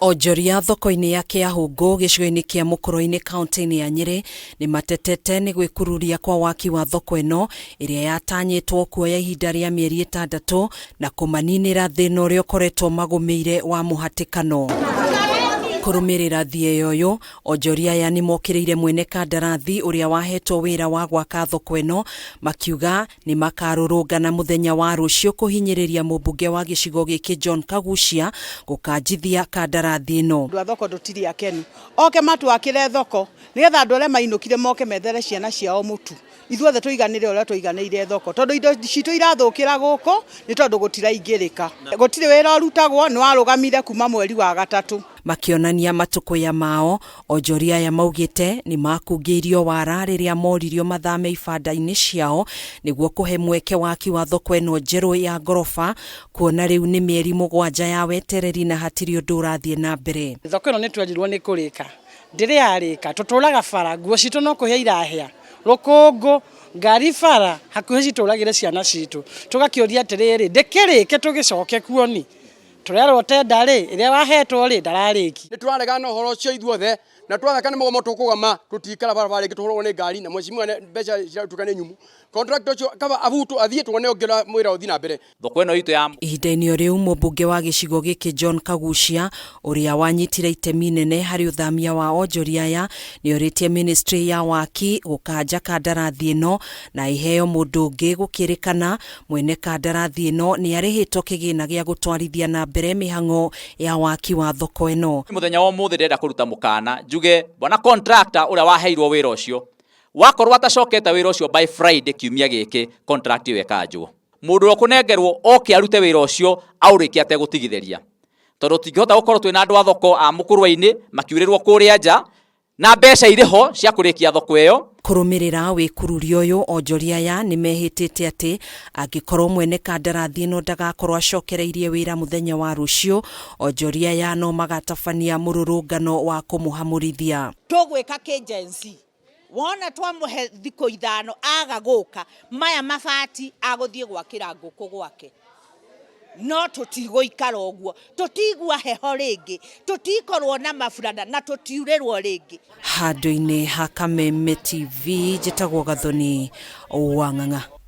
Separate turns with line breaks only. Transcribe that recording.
Onjoria thoko-inĩ ya Kĩahũngũ gĩcigo-inĩ kĩa Mũkũrwe-inĩ kaunti-inĩ ya Nyĩrĩ nĩmatetete nĩ gwĩkururia kwa waki wa thoko ĩno ĩrĩa yatanyĩtwo kuoya ihinda rĩa mĩeri ĩtandatũ na kũmaninĩra thĩna ũrĩa ũkoretwo magũmĩire wa mũhatĩkano. Kũrũmĩrĩra thieya ũyũ, onjoria aya nĩmokĩrĩire mwene kandarathi ũrĩa wahetwo wĩra wa gwaka thoko ĩno makiuga Nĩ makarũrũngana mũthenya wa rũciũ kũhinyĩrĩria mũmbunge wa gĩcigo gĩkĩ John Kaguchia gũkanjithia kandarathi ĩno.
Andũ a thoko tũtirĩ akenu, oke matwakĩre thoko nĩgetha andũ arĩa mainũkire moke methere ciana ciao mũtu, ithuothe tũiganĩre ũrĩa twaiganĩire thoko, tondũ indo citũ irathũkĩra gũkũ nĩ tondũ gũtiraingĩrĩka. Gũtirĩ wĩra ũrutagwo, nĩ warũgamire kuma mweri wa gatatũ.
Makĩonania matũkũya mao, Onjoria aya maugĩte nĩ makungĩirio wara rĩrĩa moririo mathame ibanda-inĩ ciao nĩguo kũhe mweke waki wa thoko ĩno njerũ ya ngoroba kuona rĩu nĩ mĩeri mũgwanja ya wetereri na hatirĩ ũndũ ũrathiĩ na mbere.
Thoko ĩno nĩ twerirwo nĩ kũrĩka, ndĩrĩ yarĩka, tũtũraga bara, nguo citũ no kũhĩa irahĩa, rũkũngũ, ngari bara, hakuhĩ citũragĩre ciana citũ. Tũgakĩũria atĩrĩrĩ, ndĩkĩrĩke tũgĩcoke kuo ni? Tũrerwo tenda rĩ, ĩrĩa wahetwo rĩ, ndararĩkia.
Nĩ tũraregana na ũhoro ũcio ithuothe, na twathaka nĩ mũgomo tũkũgoma, tũtikara barabara rĩngĩ tũhũragwo nĩ ngari na mheshimiwa mbeca ciratuĩka nĩ nyumu. Contractor ũcio kaba abutwo athiĩ tuone ũngĩ wĩra ũthiĩ na mbere.
Thoko ĩno itũ ya.
Ihinda-inĩ o rĩu, mũmbunge wa gĩcigo gĩkĩ John Kaguchia, ũrĩa wanyitire itemi inene harĩ ũthamia wa onjoria aya, nĩ orĩtie ministry ya waki gũkanja kandarathi ĩno na ĩheo mũndũ ũngĩ gũkĩrĩkana Mwene kandarathi ĩno nĩ arĩhĩtwo kĩgĩna gĩa gũtwarithia na mbere mĩhang'o ya waki wa thoko ĩno.
Mũthenya wa ũmũthĩ ndĩrenda kũruta mũkana njuge bwana contractor ũrĩa waheirwo wĩra ũcio wakorwo atacokete wĩra ũcio by Friday kiumia gĩkĩ contract ĩyo ĩkanjwo. Mũndũ ũrĩa ũkũnengerwo oke arute wĩra ũcio aũrĩkie ategũtigithĩria tondũ tũtingĩhota gũkorwo twĩna andũ a thoko a Mũkũrwe-inĩ makiurĩrwo kũrĩa nja Na mbeca irĩ ho cia kũrĩkia thoko ĩyo.
Kũrũmĩrĩra wĩkururia ũyũ, onjoria aya nĩmehĩtĩte atĩ angĩkorwo mwene kandarathi ĩno ndagakorwo acokereirie wĩra mũthenya wa rũciũ, onjoria aya no magatabania mũrũrũngano wa kũmũhamũrithia.
Tũgwĩka kĩ Gen Z? Wona twamũhe thikũ ithano aga gũka, maya mabati agũthiĩ gwakĩra ngũkũ gwake. No tũtigũikara ũguo, tũtigua heho rĩngĩ, tũtikorwo na maburana na tũtiurĩrwo rĩngĩ.
Handũ-inĩ ha Kameme TV, njĩtagwo Gathoni Wang'ang'a.